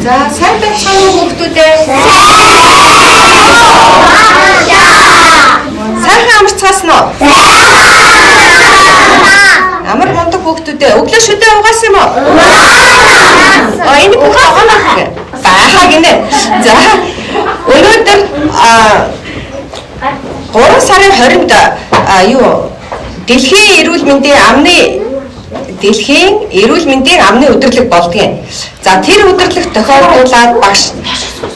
За, сайн байцгаана уу хүүхдүүдээ? Сайхан амарцгаасан уу? Амар мундаг хүүхдүүдээ. Өглөө шүдээ угаасан юм уу? А энэ бүх огоонох байхаа гинэ. За, өнөөдөр 3 сарын 20-нд юу Дэлхийн эрүүл мэндийн амны Дэлхийн эрүүл мэндийн амны өдөрлөг болдгийн. За, тэр өдөрлөгт тохиолдуулаад багш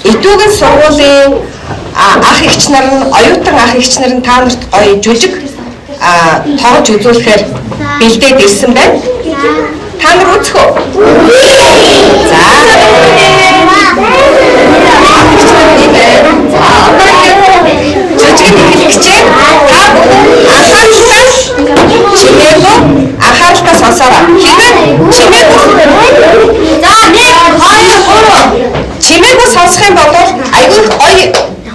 Итүүгэн сургуулийн ах эгч нар нь, оюутан ах эгч нар нь та нарт гоё жүжиг тоглож үзүүлэхээр бэлдээд ирсэн байна. Та нар үзэх үү? За. Ах эгч нар нь байна. За, одоо ингээд жүжиг эхлэх гэж та бүхэн анхааралтай чимээгүй анхааралтай сонсоорой. Хэрвээ чимээгүй За, 1 2 3. Чимээгүй сонсох юм бол айгүй их гоё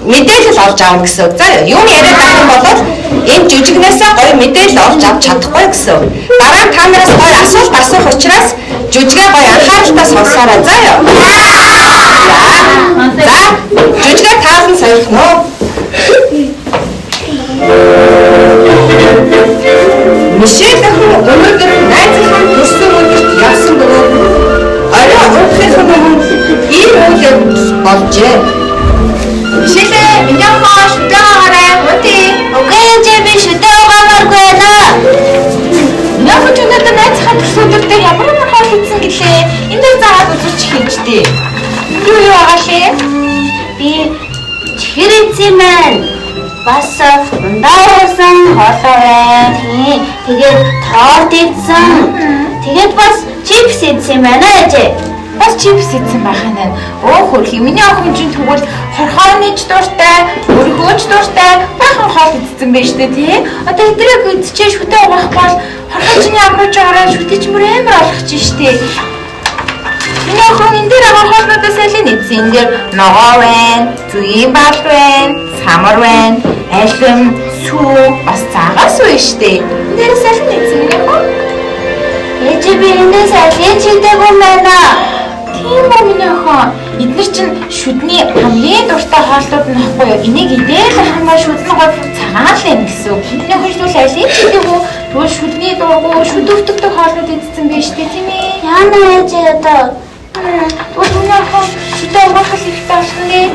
мэдээлэл олж авна гэсэн үг. За, юм яриад авах юм бол энэ жүжигнээсээ гоё мэдээлэл олж авч чадахгүй гэсэн үг. Дараа нь та нараас гоё асуулт асуух учраас жүжигээ гоё анхааралтай сонсоорой. За юу? За, жүжигээ таалан сойрхно уу? Мишель охин өнөөдөр найзынхаа төрсөн өдөрт явсан бөгөөд орой унтахын өмнө ийм үйл явдал болжээ. Мишель, миний охин, шүдээ угаарай. Унтъя. Үгүй ээжээ, би шүдээ угаамааргүй байна. Миний охин ч өнөөдөр найзынхаа төрсөн өдөр дээр ямар ямар хоол идсэн гэлээ. Энэ дээр заагаад үзүүлчих хийж дээ. Юу юу байгаа лээ? Би чихэр идсэн байна. Бас ундаа уусан хоолой байна. Тийм. Тэгээд торт идсэн. Тэгээд бас чипс идсэн байна ээжээ. Бас чипс идсэн байх нь. Өө хөрхи. Миний охин чинь тэгвэл хорхооны ч дуртай, өрхөөч дуртай, баахан хоол идсэн байж тээ, тий. Одоо эдрийг идчихээ шүтээ угаах бол хорхоо чинь ямар ч байгаараа шүтээ чинь бүр амар олох чинь штэ. Миний охин энэ дээр байгаа хоолнуудаас аль нь идсэн? Энэ дээр ногоо байна, зүйн бал байна, самар байна, алим, сүү, бас загаас байна штэ. Энэ дээрээс аль нь идсэн, миний охин? Ээжээ, би энэс алийг ч идээгүй байна. Тийм үү, миний охин. Эднэр чинь шүдний хамгийн дуртай хооллууд нь ахгүй юу? Энийг идээл ах юм бол шүд нь гоо цагаан л юм гэсэн үг. Миний охин тэгвэл алийг ч идээгүй. Тэгвэл шүдний дургу, шүд өвтгдөг хоолнууд идсэн байж тээ, тийм ээ? Яана ээжээ одоо? Тэгвэл миний охин шүдээ угаах л хэрэгтэй болох нь ээ.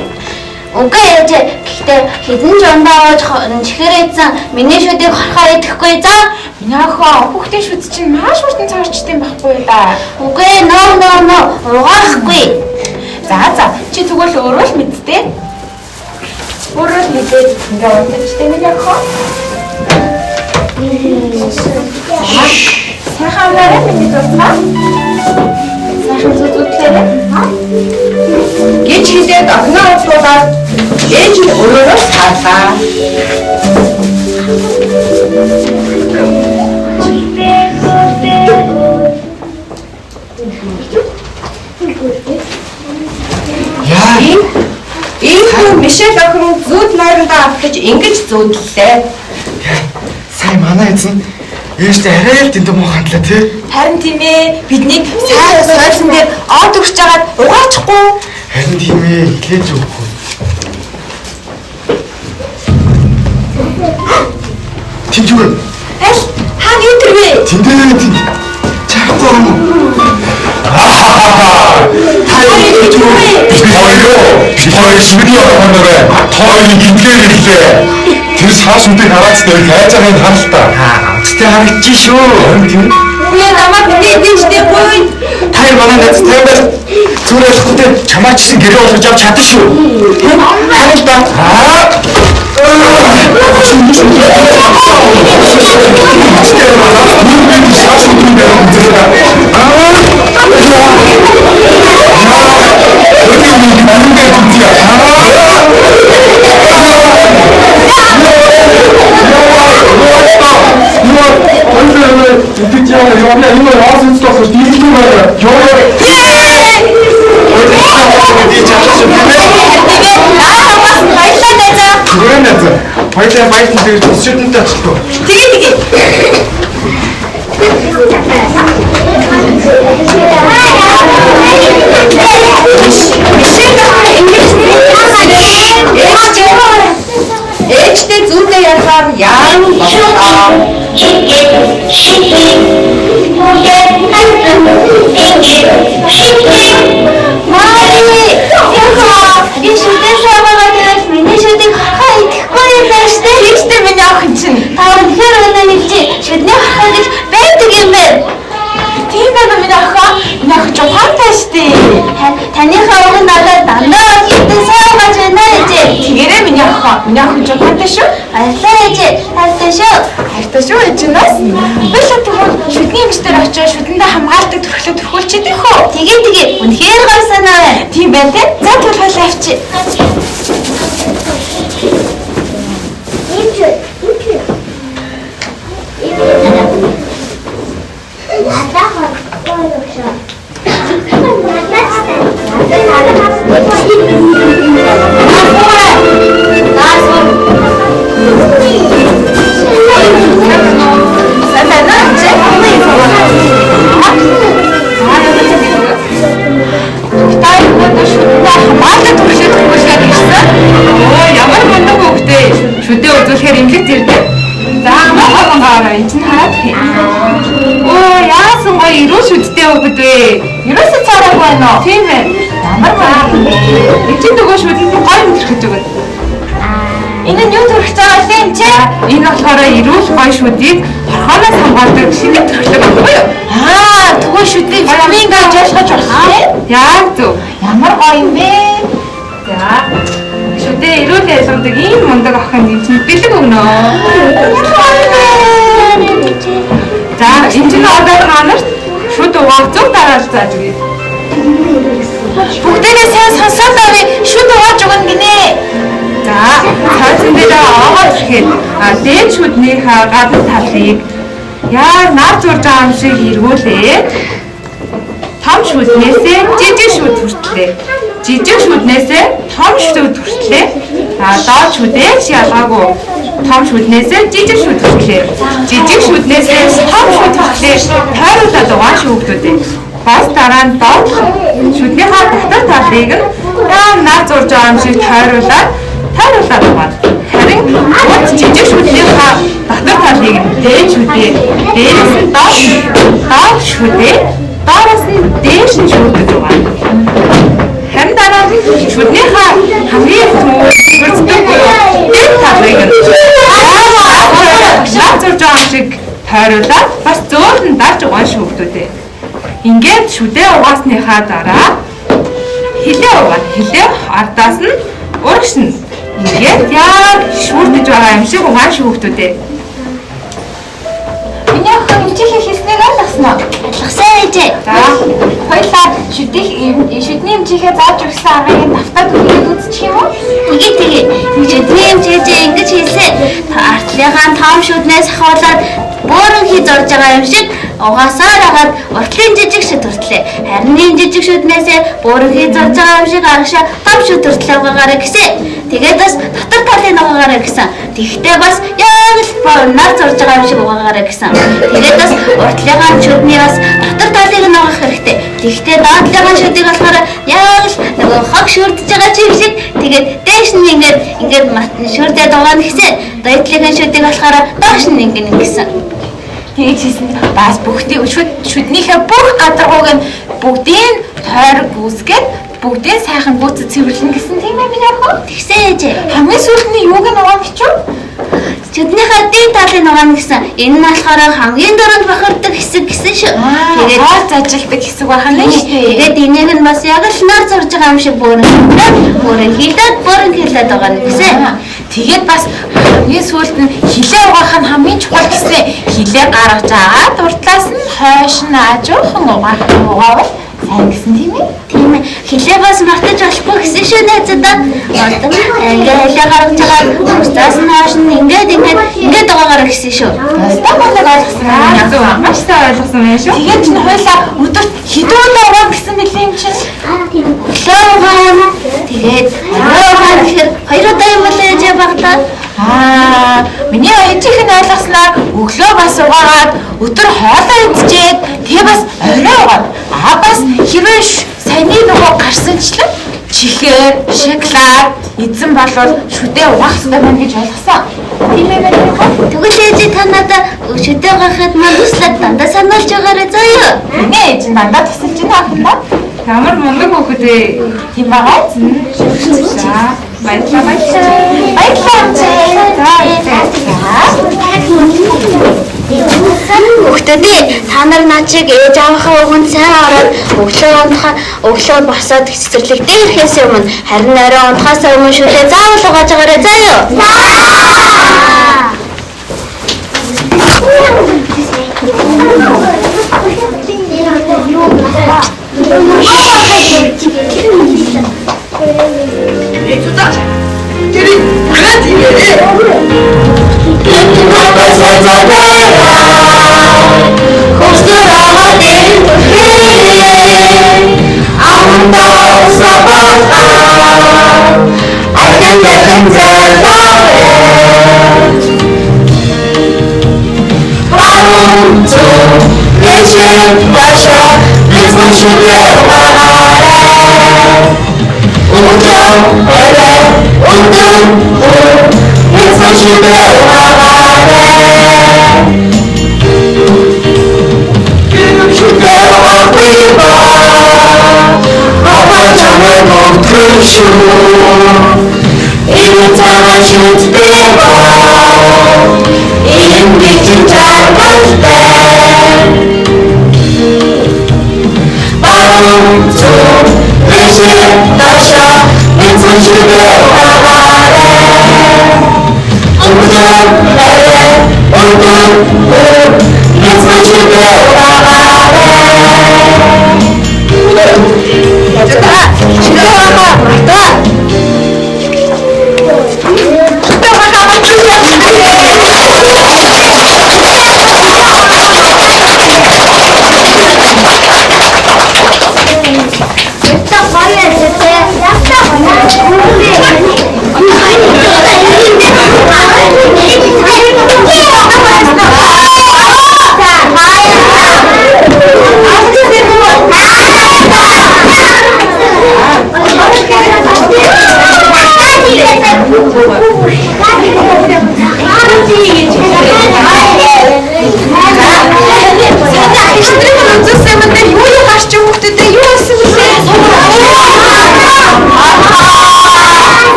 Үгүй ээжээ. Гэхдээ хэдэн ч ундаа ууж чихэр идсэн миний шүдийг хорхоо идэхгүй за. Миний охин, хүүхдийн шүд чинь маш хурдан цаарчтай юм байхгүй юу да? Үгүй, no no no, угаахгүй. За, чи тэгвэл өөрөө л мэдтээ. Өөрөө л мэдээд ингээ унтчихтэй, миний охин. Сайхан амнаарай, миний дуртай. Сайхан зүзүүтлээрэй. Гэж хэлээд охиноо унтуулаад ээж нь өөрөөрөө саалаа. Яа, Ийхүү Мишель охин зүүд нойрондоо автаж ингэж зүүдлээ. Сайн манай эзэн ээжтэй арай л дэндүү муу хандлаа тий. Харин тийм ээ, биднийг сайхан сойрсон дээр од өгч жагаад угаачихгүй. Харин тийм ээ, хэлээж өгөхгүй. Тэнд юу вэ? Аль хаана юу тэр вэ? Тэнд ээ тэнд. Чарахгүй юм уу? Та бид хоёр шүдний охинороо тооёр гингээр ирлээ. Тэр шар шүдийг хараад тэр хайж байгааг харал та. Амттай харагдчих шүү. Харин тийм. Үгүй намайг мэдээ штэ гуй. Та хоёр манай найз тань байл. Зүгээр болохгүй те чамаа ч гэсэн гэрээ болгож авч чадна шүү. Харин та. Аа. Шар шүдний дээр үзээ. Аа. Яа. Өдөр нэг үзье. Тэгээ наа бас баярлалаа, найзаа. Баярлалаа, баярлалаа, тэгэж шүдэнтэй очлоо. Тэгээ тэгээ. дуртай шүү ээжнээс. Хоёлаа тэгвэл шүдний эмч дээр очиж шүдэндээ хамгаалдаг төрхлөө төрхүүлчих хөө. Тэгээ тэгээ үнэхээр гоё санаа байна. Тийм байна те. За тэгвэл хоёлаа авчи. Сайн байна уу? Чи? Та өнөөдөр шүдэндээ хамгаалдаг төрхлөө төрхүүлэхээр ирсэн. Оо, ямар мундаг хүүхдээ. Шүдээ үзүүлэхээр эмнэлэгт ирдэг. За, махаа энэ чинь хараад хэ. Оо, яасан гоё эрүүл шүдтэй хүүхэд вэ? Ерөөсөө цаараагүй байна уу? Тийм ээ. Ямар гоё. Энэ чинь нөгөө шүдэнд нь гоё мэдрэхэж өгнө. Энэ нь юу төрөх байгаа вэ юм чи? Энэ болохоор эрүүл гоё шүдийг хорхооноос хамгаалдаг шинэ төрхлөг баггүй юу? Аа, тэгвэл шүдний витамин гэж ойлгож болох тийм. Яг зөв. Ямар гоё юм бэ? За. Шүдээ эрүүл ялгадаг ийм мундаг охин энэ чинь бэлэг өгнө. За, энэ чинь одоо та нарт шүд угаах зөв дараалал зааж өгье. Бүгдээрээ сайн сонсоод авъя. Шүд угааж өгнө гинэ. За, цаасан дээр оогоод ирэхэд дээд шүднийхээ гадна талыг яа нар зурж байгаа юм шиг эргүүлээд том шүднээсээ жижиг шүд хүртлээ. Жижиг шүднээсээ том шүд хүртлээ. Доод шүдээ ч ялгаагүй. Том шүднээсээ жижиг шүд хүртлээ. Жижиг шүднээсээ том шүд хүртлээ. Тойруулаад угаан шүүгдүүдээ. Бас дараа нь доод шүднийхээ дотор талыг нь яа нар зурж байгаа юм шиг тойруулаад угаана. Харин урд жижиг шүднийхээ дотор талыг нь дээд шүдээ, дээрээс нь доод шүдээ, доороос нь дээш нь шүдэж угаана. Харин дараа нь шүднийхээ хамгийн хөрцдөг буюу дээд талыг нь нар зурж байгаа юм шиг тойруулаад бас зөөлөн дарж угаан шүүгдүүдээ. Ингээд шүдээ угаасныхаа дараа хилээ угаана. Хилээ ардаас нь урагш нь ингээд яг шүүрдэж байгаа юм шиг угаан шүүгдүүдээ. Миний охин эмчийнхээ хэлснийг ойлгосон уу? Ойлгосон ээжээ. За, Хоёлаа шүдний эмчийнхээ зааж өгсөн аргыг давтаад үгээд үзчих юм уу? Тэгээ тэгээ. Шүдний эмч ээжээ ингэж хэлсэн. Артлынхаа том шүднээс ахуулаад бөөрөн хий зурж байгаа юм шиг угаасаар агаад уртлын жижиг шүд хүртлээ. Харин энэ жижиг шүднээсээ бөөрөн хий зурж байгаа юм шиг арагшаа том шүд хүртлээ угаагаарай гэсэн. Тэгээд бас дотор талын угаагаарай гэсэн. Тэгэхдээ бас яг л нар зурж байгаа юм шиг угаагаарай гэсэн. Тэгээд бас уртлынхаа шүдний бас дотор талыг нь угаах хэрэгтэй. Тэгэхдээ доотлынхаа шүдийг болохоор яг л нөгөө хог шүрдэж байгаа юм шиг тэгээд дээш нь ингээд шүрдээд угаана гэсэн. Доотлынхаа шүдийг болохоор доош нь ингээд гэсэн. Тэгж хийсэн бас бүгдийг шүднийхээ бүх гадаргууг нь бүгдийг тойрог үүсгээд бүгдийг сайхан гүйцэд цэвэрлэн гэсэн тийм ээ миний охин. Тэгсэн ээжээ. Хамгийн сүүлд нь юуг нь угаана гэж юу? Шүднийхээ дээд талыг угаана гэсэн. Энэ нь болохоор хамгийн дөрөнд бохирддог хэсэг гэсэн шүү. Тэгээд хоол зажилдаг хэсэг байх нь шүү дээ. Тэгээд энийг нь бас яг л нар зурж байгаа юм шиг бөөрөн хилээд угаана гэсэн. Тэгээд бас хамгийн сүүлд нь хилээ угаах нь хамгийн чухал гэсэн. Хилээ гаргаж агаад уртлаас нь хойш нь ажуухан угаавал сайн гэсэн тийм ээ? Тийм ээ. Хилээ бас мартаж болохгүй гэсэн шүү найзуудаа. Ингээ хилээ гаргаж агаад уртаас нь хойш нь ингээд угаагаар гэсэн шүү. Ястаа мундаг ойлгосон. Зөв, маш сайн ойлгосон байх шүү. Тэгээд чинь хоёлаа өдөрт хэдэн удаа угаана гэсэн мэлээ юм чинь? Өглөө угаана. Тэгээд орой угаана гэхээр хоёр удаа юм болоо ээжээ баглаа. Аа, миний ээжийнх нь ойлгосноор өглөө бас угаагаад өдөр хоолоо идчихэд тэгээ бас орой угаана. Аа бас хэрвээ саяны нөгөө гарсанчлан чихээр, шоколад эзэн болвол шүдээ угаах хэрэгтэй байна гэж ойлгосон. Тийм ээ миний охин. Тэгвэл ээжээ та надад шүдээ угаахад мань туслаад дандаа сануулж байгаарай заа юу? Миний ээж нь дандаа тусалж байна охиндоо. Ямар мундаг хүүхэд вэ? Тийм байгаа. За, баярлалаа. Баярлалаа ээжээ. За, Хүүхдүүдээ та нар над шиг ээж аавынхаа үгэнд сайн ороод өглөө босоод цэцэрлэгтээ ирэхээс өмнө харин орой унтахаас өмнө шүдээ заавал угааж байгаарай заа юу? За.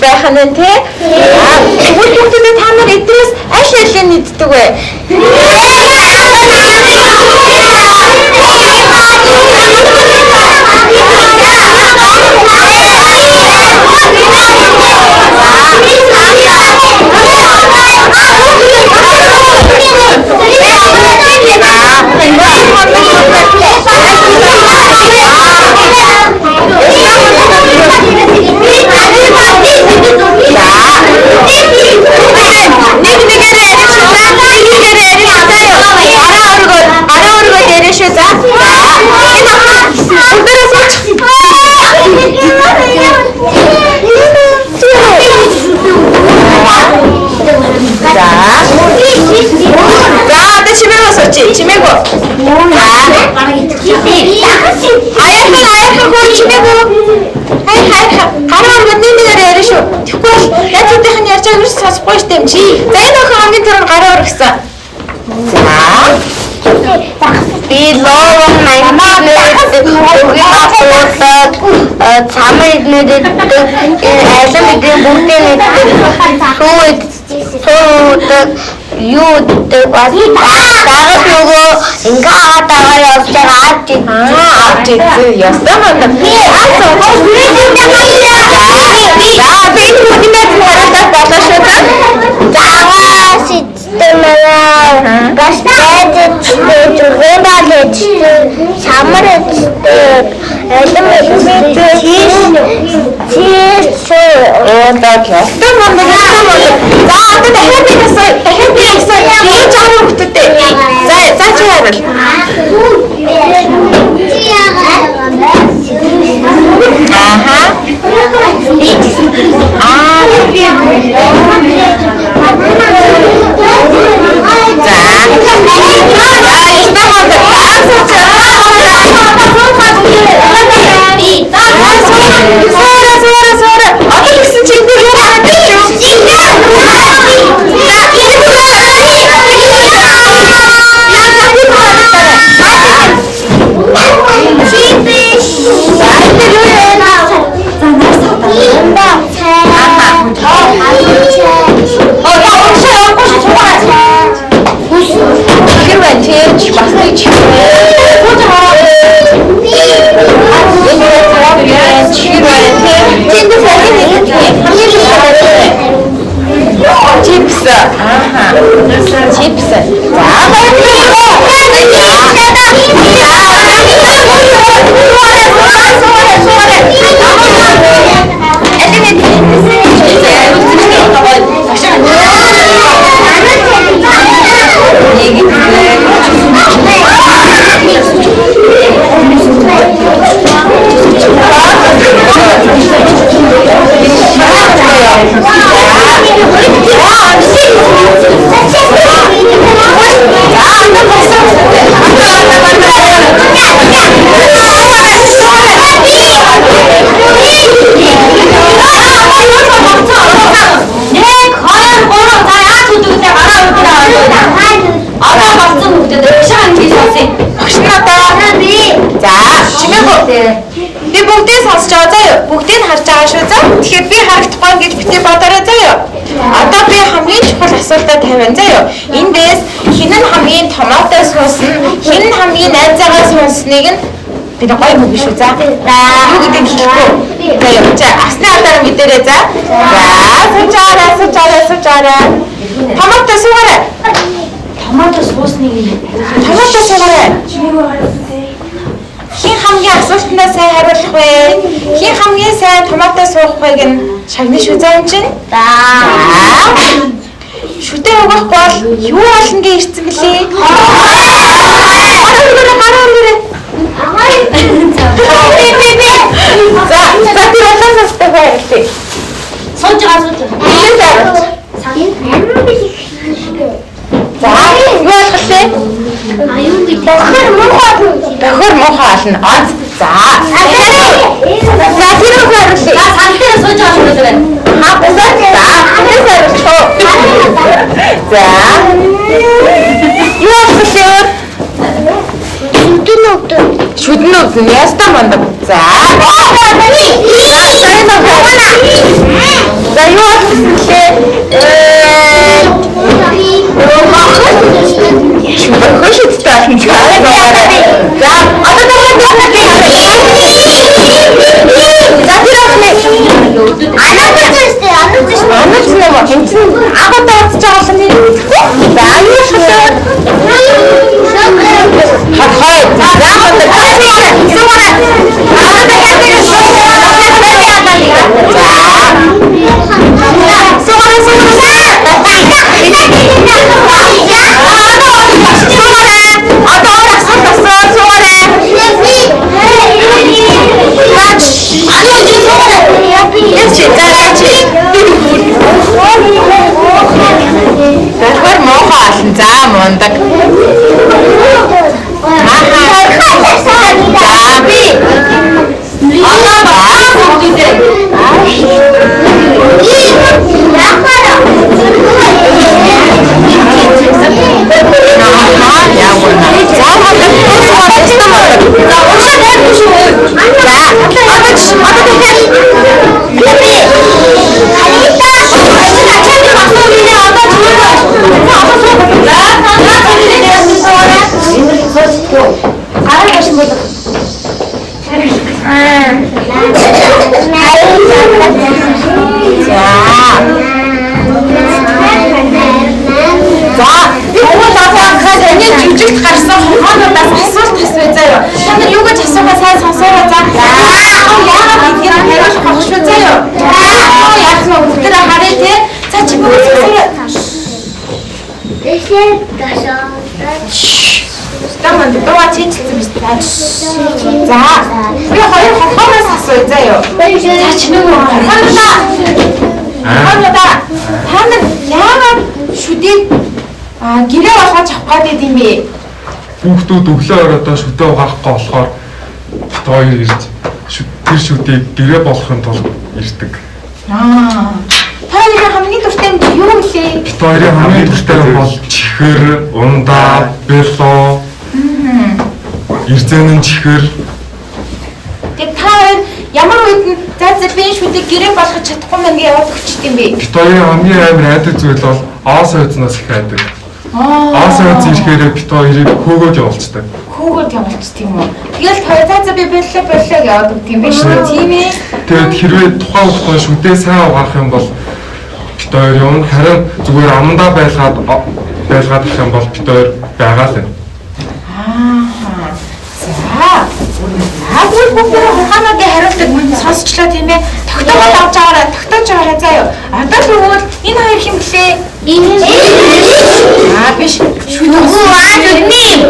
Байханан тий. Тэгвэл хүүхдүүдээ та нар эдрээс аль алийг мэддэг вэ? Чимээгүй. Аяхан аяхан хөр чимээгүй. Хай хай гараа өргөд нэг нэгээр яриа шүү. Тэгэхгүй бол найзуудынх нь ярьж байгааг юус сонсохгүй шүү дээ. За энэ охин хамгийн түрүүнд гараа өргөсөн. За. Би лоон мангад үгийн асуудаг цамын идмэдэг алим идэв бүгдийг иддэг сүү суудаг юу гэдэг бас дагаж нөгөө ингээ агаад байгаа явж байгаа авч авч идсэн ёстой манд. За би энэ найз хариултаас болоо шүү дээ. Загаас иддэг маа бас дайддаг зүгэн бал иддэг самар иддэг алим иддэг чиз Уудаг ёстой манд ёстой манд. За одоо дахиад нэг асуу дахиад нэг асуу. Би жаахан хүүхдүүдээ. За за чи хариул. Аха. Аа би Чипс. За баярлалаа. Би бүгдийг сонсож байгаа заа юу? Бүгдийг харж байгаа шүү заа. Тэгэхээр би харагдахгүй гэж битгий бодоорой заа юу? Одоо би хамгийн чухал асуултаа тавиан заа юу? Эндээс хэн нь хамгийн томоотой суусан, хэн нь хамгийн найзаагаа суусныг нь би гоё мөг шүү заа. Юу гэдгийг хэлэхгүй. За юу? За асны алдаар мэдэрээ заа. За сууж аваарай, сууж аваарай, сууж аваарай. Томоотой суугаарай. Томото суусныг нь Томоотой суугаарай. Хэн хамгийн асуултандаа сайн хариулах вэ? Хэн хамгийн сайн томото суух вэ гэн шагна шүү заа юм чинь. За. Шүдэ өгөхгүй бол юу болно гэж ирсэн бэлээ? Гараа өргөрөө, гараа өргөрөө. Би. За, за тэр улаан састай баярлалаа. Сууж байгаа, сууж байгаа. Эндээс хариулж. За, юу болох вэ? Бохор муухай. Бохор муухай болно. Онц. За. За, тэр үг хариулъя. За, сан дээр сууж байгаа шүү дээ. Ха, босоо. За, эндээс хариулчих уу? За. Юу болох вэ? Шүдэн өвдөн. Ястаа мундаг. За. За, юу болсон лээ? Бохор шүдтэй болно. За, одоо дахиад за, тэр охины Анаач нэг юм чинь агуудаа утж байгаа юм тийм. За, юу шүдээ? Хай. За, одоо суугаарай. Аа, дахиад нэг суугаарай. За. Суугаарай, суугаарай. Суугаарай. Одоо асуулт асуу, суугаарай. Яч, за, яч. Бохор муухай олон. За, мундаг. За, би. Одоо баа хүүхдүүдээ. Аа, яг үнэ. За, мундаг. За, уншаад хайргүй шүү. За, одоо одоо дахиад. За, би тэгвэл одоо таны жүжигт гарсан хорхоонуудаас асуулт асууя заа юу. Та нар юу гэж асуухаа сайн сонсоорой заа. Яагаад гэдгийг хариулах байх шүү заа юу. Яах нь бүгдээрээ харъя те. За, чи бүгд сонсоорой. Таман дуугаа чийчилсэн биз дээ. За, би хоёр хорхооноос асууя заа юу. За, чи нэг хорхоонуудаа. Хорхоонуудаа. Та нар яагаад шүдийг гэрээ болгож авах гээд юм бэ? Хүүхдүүд өглөө оройдоо шүдэ угаахгүй болохоор бит хоёр ирж тэр шүдийг гэрээ болгохын тулд ирдэг. Аа. Та хоёрын хамгийн дуртай юм юу вэ? Бит хоёрын хамгийн дуртай юм бол чихэр, ундаа, бэло. Эрзэн чихэр. Тэгээд та хоёр ямар үед нь за би шүдийг гэрээ болгож чадахгүй мэн гэж яваад өгчт юм бэ? Бит хоёрын хамгийн амар айдаг зүйл бол оос ойцноос их айдаг. Оос ойц ирэхээрээ бит хоёрыг хөөгөөд явуулцдаг. Хөөгөөд явуулчих тийм үү? Тэгэл та за би боллоо боллоо гэж яваад өгд юм биш үү? Тийм ээ. Тэгээд хэрвээ тухайн хугацаанд шүдээ сайн угаах юм бол бит хоёр явна. Харин зүгээр амандаа байлгаад байлгаад авах юм бол бид хоёр байгаа л юм. Аа. За. За бүгд хорхоонуудын хариултыг сонсчлоо тийм ээ. Тогтоогоод авч аваарай, тогтоож аваарай заа юу. Одоо тэгвэл энэ хоёр хэм блээ? Аа биш. Шүд болсон. Тийм.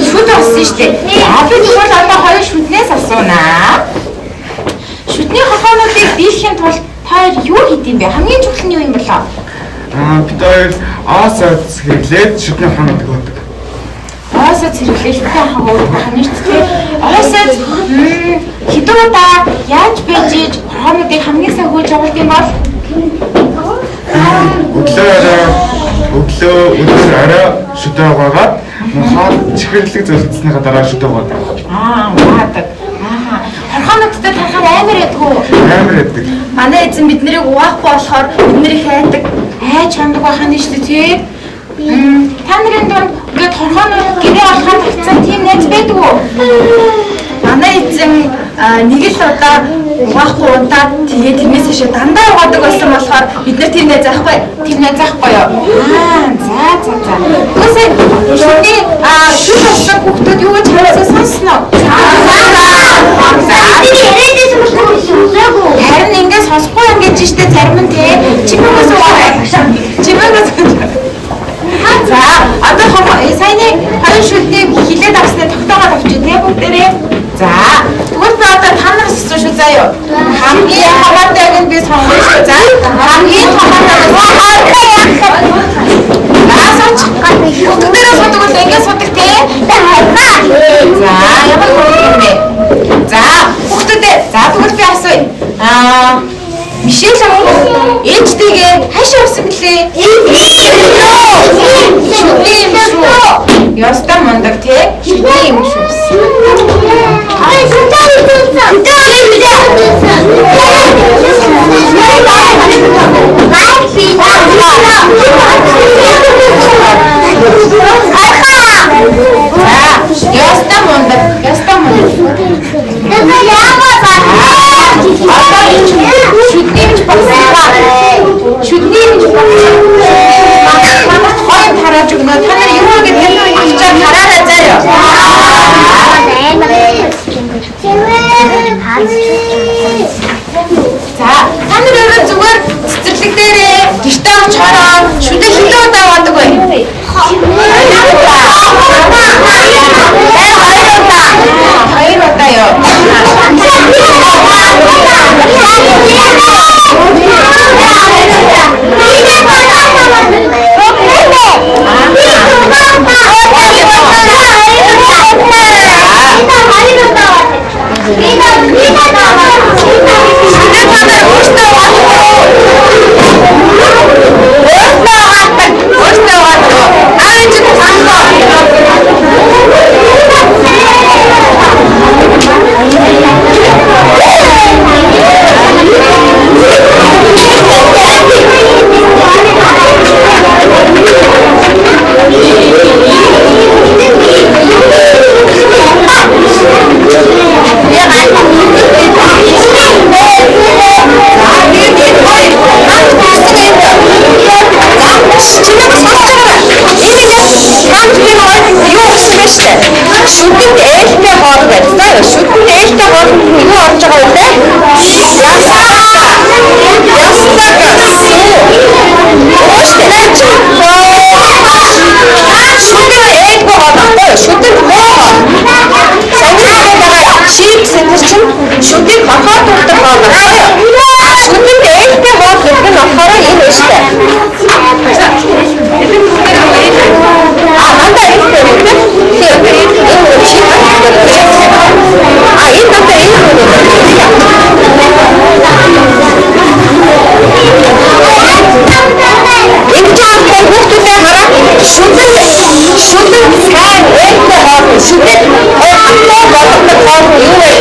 Шүд болсон шүү дээ. За би тэгвэл одоо хоёр шүднээс асуунаа. Шүдний хорхоонуудыг дийлэхийн тулд та хоёр юу хийд юм бэ? Хамгийн чухал нь юу юм болоо? Аа бид хоёр оосоо хэрэглээд шүдний хорхоонуудыг өгдөг. Оосоо зэрэглээ шүдний хорхоо өгөх нь шүү дээ. Оосоо хэдэн удаа яаж байж иж хорхоонуудыг хамгийн сайн хөөж явуулд юм бол? Өглөө өдөр орой шүдээ угаагаад мухаар чихэрлэг зөлдсөнийхаа дараа шүдээ угаадаг. Аа угаадаг. Аа хорхоонуудтай тарахаар амар ядгүй. Амар яддаг. Манай эзэн бид нарыг угаахгүй болохоор бид нарыг хайдаг. Айж хондог байх нь шүү дээ тий. Та нарын дунд ингээд хорхоонууд гэрээ олохоор тавцсан тийм найз байдаг уу? Манай эзэн нэг л удаа угаахгүй унтаад тэгээд тэрнээс хойш дандаа угаадаг болсон болохоор бид нар тийм найз байхгүй. Тийм найз байхгүй юу? Аа за за за. Тэгвэл шүдний шүд болсон хүүхдүүд юу гэж хариулсан сонсноо? Харин ингээд сонсохгүй юм гэж штэ зарим нь тий. Чимээгээс угаарай. Чимээгээс. За одоо саяны хоёр шүднийг хилээд авснаа тогтоогоод авчих тий бүгдээрээ. За тэгвэл би одоо та нараас асуух шүү заа юу. Хамгийн хамаатайг нь би сонгоно шүү. За хамгийн хамаатайг нь асууч. Бүгдээрээ судаг бол ингээд судаг тий. За ямар хөрөх юм бэ? За хүүхдүүдээ за тэгвэл би асууя. Аа Мишель ээжтэйгээ хаашаа явсан бэлээ? Шүдний юм шүү. Ёстой мундаг тий? Шүдний юм шүү. За, ёстой мундаг, ёстой мундаг. Шүдний гэж болсон. Шүдний гэж болсон. Манайд гоё тарааж өгнө. Та нар юу гэдэг авчаад тараарай заа юу. За, та нар өөрөө зүгээр цэцэрлэг дээрээ гэртээ очихороо шүдээ хэдэн удаа угаадаг вэ? Хоёр удаа юу? Шүдэнд ээлтэй хоол байж таа. Шүдэнд ээлтэй хоолнд нь юу орж байгаа вэ? Яслаг. Шүдэнд ээлгүй хоол байхгүй юу? Шүдэнд муу хоол. Саяны байгаа чипс энэ чинь шүдийг хорхоо дурдаг хоол байхгүй юу? Шүдэнд ээлтэй хоол гэдэг нь болохоор энэ байна шүү дээ. Аа, надад ээлтэй юм тийм. А энэ надад ээлтэй юм. Ингэж харахад хүүхдүүдээ хараа шүдэн сайн ээлтэй хоол шүдэд хаттай болгодог хоол юу вэ?